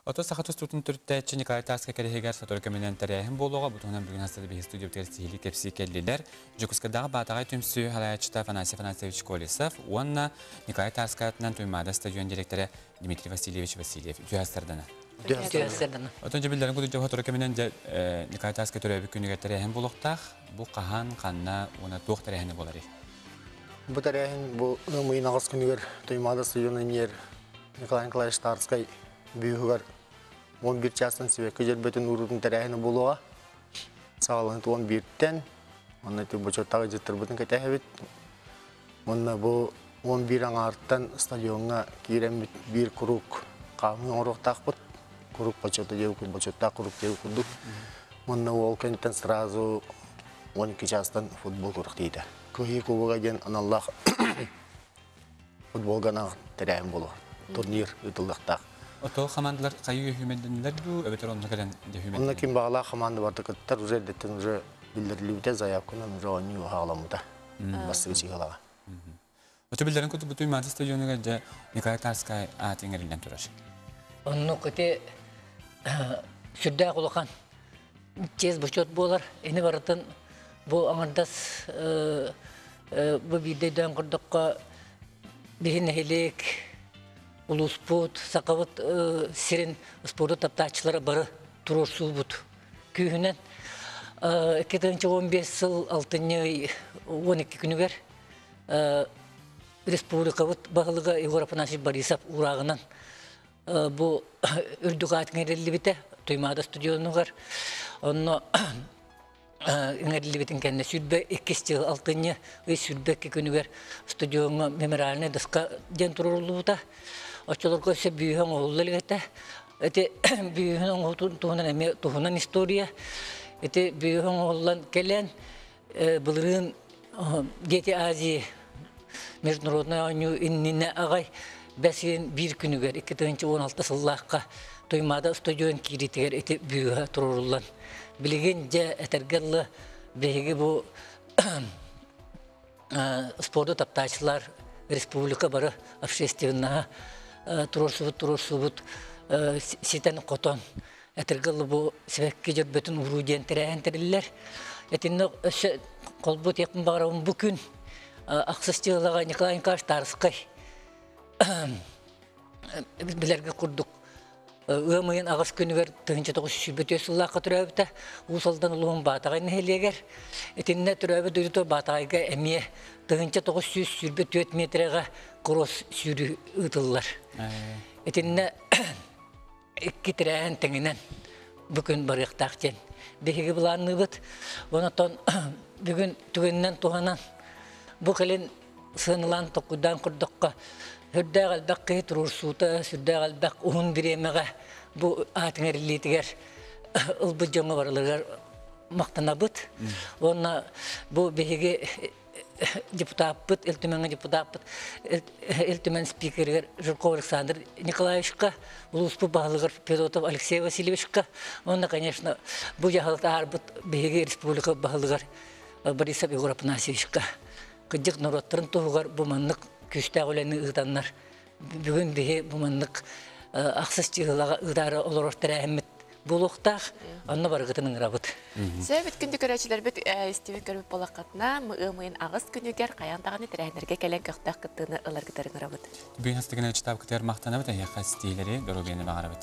Ото саха тустуутун төрүттээччи Николай Тарскай кэриэһигэр сотору кэминэн тэрээһин буолуоҕа. Бу туһунан бүгүн хастар биһи студиябытыгар сиһилии кэпсии кэллилэр. Дьокуускайдааҕы Баатаҕай түмсүү салайааччыта Афанасий Афанасьевич Колесов уонна Николай Тарскай атынан Туймаада стадион директора Дмитрий Васильевич Васильев. Үтүө астардана. Үтүө астардана. Отон дьэ биллэрин курдук сотору кэминэн дьэ Николай Тарскай төрөөбүт күнүгэр тэрээһин буолуохтаах. Бу хаһан, ханна уонна туох тэрээһинэ буоларый? Бу тэрээһин бу ыам ыйын аҕыс күнүгэр Туймаада стадион иннигэр Николай Николаевич Тарскай бүүһүгэр 11 чаастан сибэкки дьөрбөтүн уурутун тэрээһинэ буолуоҕа. Саҕаланыт 11-тэн, онно ити бочуоттаах ыдьыттарбытын кэтэһэбит. Уонна бу 11 аҥаартан стадиоҥҥа киирэммит биир куруук хаамыы оҥоруохтаахпыт. Куруук бочуота диэбит, бочуоттаах куруук диэбит курдук. Уонна ол кэнниттэн сразу 12 чаастан футбол күрэхтэһиитэ. Кыайыы кубога диэн аналлаах футболга анаан тэрээһин буолуо. Турнир ыытыллыахтаах. Ото хамаандалар хайыы үһүмэндэннилэр дуу, эбэтэр онно кэлэн дьэ Онно ким баҕалаах хамаанда барда кыттар, уже эрдэттэн уже биллэриллибитэ, заявканан уже оонньуу хаҕаламмыта. Бастакы чыһылаҕа. Ото биллэрин курдук бу Туймаада стадионугар дьэ Николай Тарскай аат иҥэриллэн турар. Оннук ити сүрдээх улахан чиэс бочуот буолар. Ини барытын бу аҥардас бу биирдэ өйдөөн көрдөххө биһи нэһилиэк улууспут сахабыт сирин спорду таптааччылара бары туруорсуубут күүһүнэн 2015 сыл алтынньы 12 күнүгэр республикабыт баһылыга Егор Афанасьевич Борисов уурааҕынан бу үрдүк аат иҥэриллибитэ Туймаада стадионугар. Онно иҥэриллибитин кэннэ сүүрбэ иккис дьыл алтынньы ый 22 күнүгэр стадиоҥҥа мемориальнай доска диэн туруоруллубута. Оччолорго өссө бүүһэ оҥоһулла илик этэ. Ити бүүһүн оҥоһуутун туһунан эмиэ туһунан история. Ити бүүһэ оҥоһуллан кэлэн былырыын Дети Азии международнай оонньуу иннинэ аҕай бэс ыйын биир күнүгэр 2016 сыллаахха Туймаада стадион киириитигэр ити бүүһэ туруоруллан билигин дьэ этэргэ дылы биһиги бу спорду таптааччылар республика бары общественноһа туруорсубут туруорсубут ситэн хотон этэргэ дылы бу сибэкки дьөрбөтүн ууруу диэн тэрээһин тэриллэр. Итиннэ өссө холбуу этиэхпин баҕарабын бу күн ахсыс дьыалаҕа Николай Николаевич Тарскай билэргэ курдук ыам ыйын аҕыс күнүгэр 1924 сыллаахха төрөөбүтэ Уус Алдан улууһун Баатаҕай нэһилиэгэр. Итиннэ төрөөбүт дойдута Баатаҕайга эмиэ 1924 метрэҕэ кросс сүүрүү ыытыллар. Итиннэ икки тэрээһин тэҥинэн бу күн барыахтаах диэн биһиги былаанныыбыт. Онтон бүгүн түгэнинэн туһанан бу кэлин сыаналаан токуйдаан көрдөххө сүрдээх элбэх киһи туруорсуута, сүрдээх элбэх уһун бириэмэҕэ бу аат иҥэриллиитигэр ылбыт дьоҥҥо барыларыгар махтанабыт. Уонна бу биһиги депутаппыт, Ил Түмэҥҥэ депутаппыт, Ил Түмэн спикеригэр Жирков Александр Николаевичка, улууспут баһылыгар Федотов Алексей Васильевичка, уонна, конечно, бу дьаһалта аарбыт биһиги республика баһылыгар Борисов Егор Афанасьевичка кырдьык норуоттарын туһугар бу маннык күүстээх үлэни ыытаннар бүгүн биһи бу маннык ахсыс чыһылаҕа ыытаары олорор тэрээһиммит буолуохтаах, онно барыгытын ыҥырабыт. Сөбүт күндү көрөөччүлэрбит истибит көрбүт буоллаххытына, ыам ыйын аҕыс күнүгэр хайаан даҕаны тэрээһиннэргэ кэлэн көхтөөх кыттыыны ыларгытар ыҥырабыт. Бүгүн хастыгына читап кытыар махтанабыт, эһиэхэ ситиилэри, доруобуйаны баҕарабыт.